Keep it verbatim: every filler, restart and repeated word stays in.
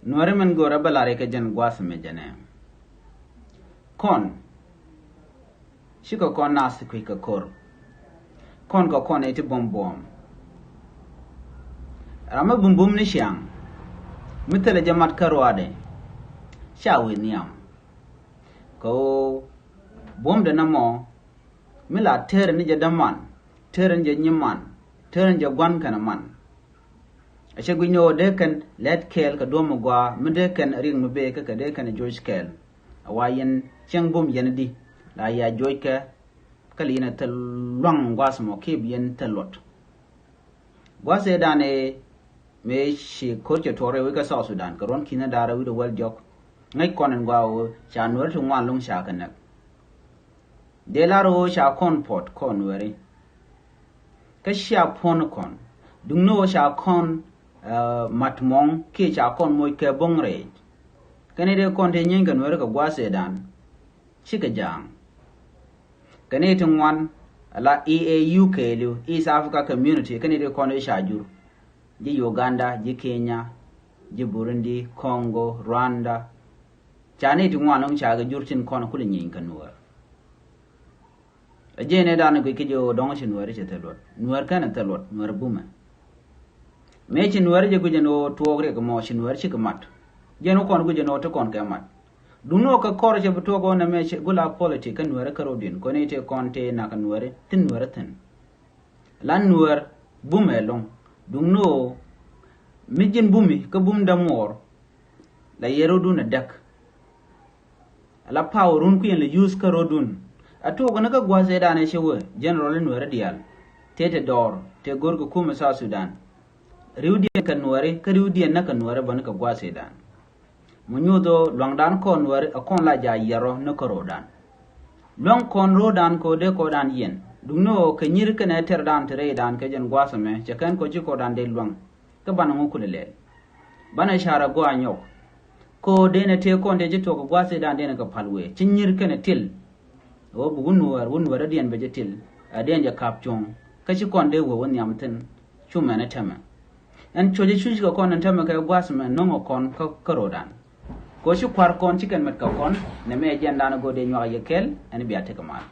Nuäri min go̱o̱rä bä la̱r ikä jɛn gua̱a̱th mi jɛnɛ. Kɔn cikɛ kɔn naath kui̱ kɛ ko̱r. Kɔn kɛ kɔn iti buɔ̱m buɔ̱m. Ram mi bumbum ni ciaŋ mi thilɛ jɛ mat kä ruaadɛ. Ca wi̱i̱ nhiam kɛ ɣöö buɔ̱mdɛ nɔmɔ mi la tëër ni jɛ däman, tëër ni jɛ nyiman, tëër ni jɛ gua̱n kɛnɛ man. A cɛ guic ni ɣöö dee kɛn lɛt kɛɛl kɛ duɔ̱m mi gɔaa mi dee kɛn riɛk mi bee kä kɛ dee kɛn joc kɛɛl. A wa yɛn cieŋ bum yɛn di la ya joc kɛ kä li yɛn a thil luaŋ gua̱a̱th mɔ kiɛ bi yɛn thil luɔt. Gua̱a̱th ëëdan ëë mëë ci ko̱r cɛ tuɔɔk rɛy wec kä South Sudan kɛ ruɔ̱n ki̱n da̱rä wi̱cdɛ wäl jɔk. Ŋäc kɔn ɛn gɔaa ɣöö ca nuäri ti ŋuan lo̱ŋ ca kɛ näk. Dee lar ɣöö ca kɔn puɔt kɔn nuäri. Kä cia puɔ̱n kɔn duŋni ɣöö ca kɔn mat muɔ̱ŋ kiɛ ca kɔn moc kɛ bo̱ŋ rɛɛc. Kä ni dee kɔn ti nyieeny kɛ nuäri kɛ gua̱a̱th ëëdan. Cikɛ ja̱a̱ŋ. Kɛ ni ti ŋuan ala E A U kɛɛliw, East Africa Community, kä ni ti kɔn i̱ ca jur. Ji̱ Uganda, ji̱ Kenya, ji̱ Burundi, Congo, Rwanda. Ca ni ti ŋuan ŋun ca kɛ jur tin kɔn kulɛ nyieeny kɛ nuäär. A jiɛn ëëdan guic kä jɛ ɣöö dɔ̱ŋ ci nuäär cɛ thil luɔt. Nuäär kɛnɛ thil luɔt, nuäär bumɛ. Mëë ci nuäär jɛ guic ɛn ɣöö tuɔɔk riɛk mɔ ci nuäär cikɛ mat. Jiɛn wä kɔn guic ɛn ɣöö ti kɔn kɛ mat. Duŋni ɣöö kɛ kɔr cɛ bi tuɔɔk ɣöö nɛmɛ ci gula politik kä nuäär kä ro̱diɛn kɔn i̱ ti kɔn ti nak nuäär thi̱n nuäär thi̱n. Lan nuäär bumɛ ɛlɔ̱ŋ. Duŋni ɣöö mi ji̱n bumi kä bum dämuɔɔr la yɛ ro̱dun ɛ däk. Ala power run kui̱n la use kä ro̱dun. A tuɔk ni kä gua̱a̱th ëëdan ɛ cɛ wee general nuäärä diaal. Tëë te dɔɔr tëë go̱r kɛ kumɛ South Sudan. Riwdiɛn kɛ nuäärä kä riwdiɛn nä kɛ nuäärä bä ni kɛ gua̱a̱th ëëdan. Mu nyuuth ɣöö luaŋdan kɔn nuäärä a kɔn la ja̱ yɛrɔ ni kä ro̱o̱dan. Luaŋ kɔn ro̱o̱dan kɛ ɣöö dee kɔdan yɛn duŋni ɣöö kɛ nyir kɛnɛ tɛrdan ti rɛydan kɛ jɛn gua̱a̱th ɛmɛ cɛ kɛn kɔ ci kɔdan dee luaŋ. Kä banɛ ŋu kulɛ lɛl. Banɛ carɛ gua̱a̱ nyɔk. Kɛ ɣöö denɛ tëë kɔn tëë ci tuɔk kɛ gua̱a̱th ëëdan denɛ kɛ pal wëë ci nyir kɛnɛ til. Ɣöö bi wun nuäär wun nuäär adiɛn bɛ jɛ til. Adiɛn jɛ ka̱p cuɔ̱ŋ kä ci kɔn dee wee wä nhiam thi̱n. Cu mɛn ɛ tɛmɛ. Ɛn cuɔ̱c ɛ cuc kɛ kɔn ɛn tɛmɛ kɛ gua̱a̱th mɛ no̱ŋɛ kɔn kä ro̱o̱dan. Kɛ ɣöö ci kua̱r kɔn ci kɛn mɛt kɛ kɔn nɛmɛ ɛ jiɛndan ɛ go̱o̱r dee nyuak ɛ yɛ kɛl ɛn bia tekɛ mal.